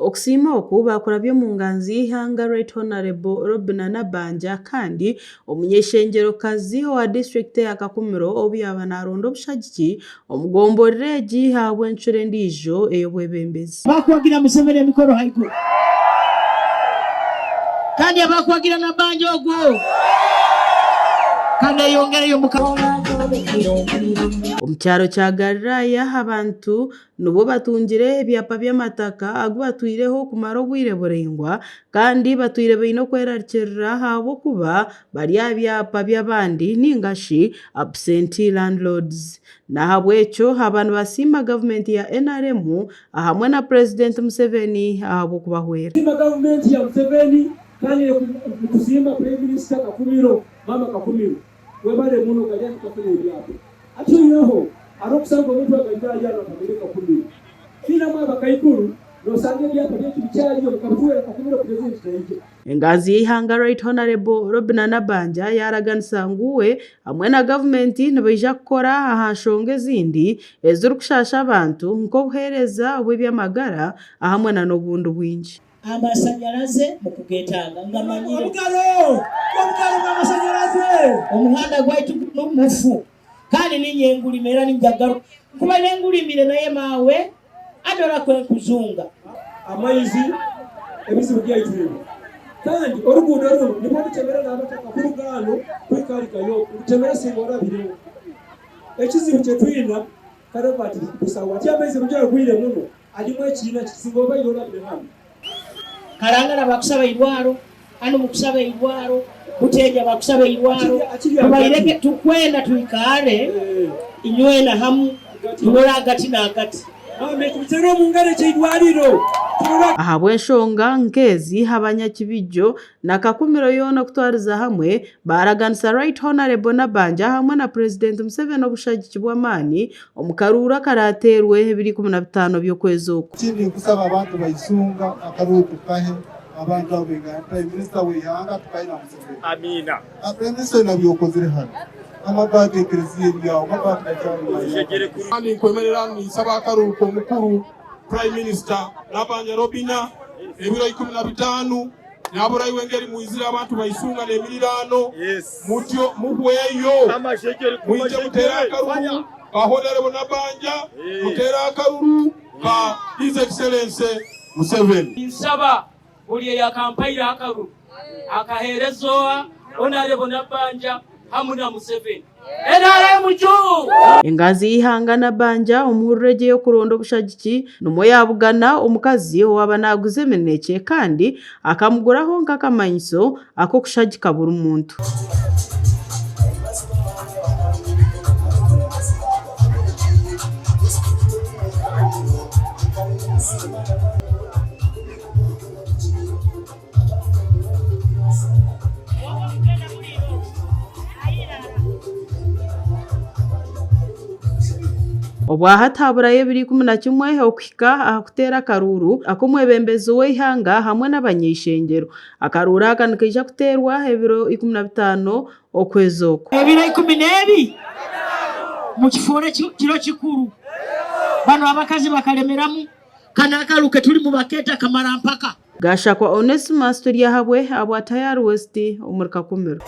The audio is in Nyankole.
Okusiima oku baakurabya omu nganzi y'eihanga Right Honourable Robinah Nabbanja kandi omuny'eishengyerokazi owa disiturikiti eya Kakumiro obu yaaba naronda obushagiki omu gomborora egi ahabw'encuro endiijo ey'obwebembezi. Abakuwagira Museveni emikono haiguru kandi abakuwagira Nabbanja ogwo kaneyongereyo omu. Omu kyaro kya Galiraaya abantu Nibwo batungire ebyapa by'amataka agu batwireho kumara obwire buraingwa kandi batwire baine okwerarikirira ahabw'okuba bari aha byapa by'abandi ninga shi absentee landlords. N'ahabw'ekyo aba nibasiima gavumenti ya NRM ahamwe na Purezidenti Museveni ahabw'okubahwera. Tusiima gavumenti ya Museveni kandi nitusiima Prime Minister Kakumiro, Maama Kakumiro. Webale muno gari tukafuna ebyapa. Hati oiheho hariho okusanga omuntu agaita ari hanu akamere kakumiro. Twinemu abakaikuru nosanga ebyapa byaitu bikyariyo bikabituhwera kakumiro president naija. Enganzi y'eihanga Right Honourable Robinah Nabbanja yaaraganisa ngu we hamwe na gavumenti nibaija kukora aha nshonga ezindi ezirikushaasha abantu nk'obuheereza bw'eby'amagara ahamwe na n'obundi bwingi. Amasanyalaze mukugetaaga ngamanyire. Obugaro! Obugaro bw'amasanyalaze! Omuhanda gwaitu gunu mufu kandi ninye ngulima era ninja kugaruka nkubaire ngulimire naye maawe adora kwenkuzunga. Amaizi ebizibu byaitu ebi kandi oruguudo runu nibwo rutemera n'abataka kuruga hanu kuhika ahari Kayoogo rutemera singa orabireho. Ekizibu kyetwina karavati busaho hati amaizi rugyera gwire muno. Arimu ekiina kiti singa obaire orabire hanu. Kalangala bakusaba eirwaro, hanu mukusaba eirwaro, Buteja bakusaba eirwaro, tubaireke tukwenda twikaare inywena hamu turole agati n'agati. Tutere omu ngaro eky'eirwariro. Ahabw'enshonga nk'ezi, abanyakibijjo na Kakumiro yoona okutwariza hamwe baaraganisa Right Honourable Nabbanja hamwe na Purezidenti Museveni obushagiki bw'amaani Omu karuuru akaraateerwe ebiro 15 by'okwezi oku. Ekindi nkusaba abantu ba Isunga akaruuru tukahe abantu abo b'eihanga Prime Minister w'eihanga tukahe na Museveni. Amiina. Prime Minister oyine abyokozire hanu amabaati ekereziya eri aho amabaati gakyari mayaka. Kandi nkwemerera hanu ninsaba akaruuru k'omukuru Prime Minister Nabanja Robinah ebiro 15 Nyabura iwe engeri mwizire abantu ba Isunga n'emiriraano mutyo muhweyo mwije muteere akaruru ka Honourable Nabanja, muteere akaruru ka His Excellency Museveni. Ninsaba buri eyakampaire akaruru akaheereza owa Honourable Nabanja hamu na Museveni. NRM juu! Enganzi y'eihanga Nabbanja omu hururu egi ey'okuronda obushagiki nimwo yaabugana omukazi owaaba naaguza eminekye kandi akamuguraho nk'akamanyiso ak'okushagika buri muntu. Obwahati haburayo ebiro 11 okuhika aha kuteera akaruuru ak'omwebembezi w'eihanga hamwe n'abanyeishengyero. Akaruuru aka nikaija kuteerwa ebiro 15 okwezi oku. Ebiro ikumi n'ebi mukifuure kiro kikuru. Banu abakazi bakaremeramu. Kanu akaruuru keturimu bakeeta kamarampaka. Gashakwa Onesimus Turyahabwe ahabwa Tayari West omuri Kakumiro.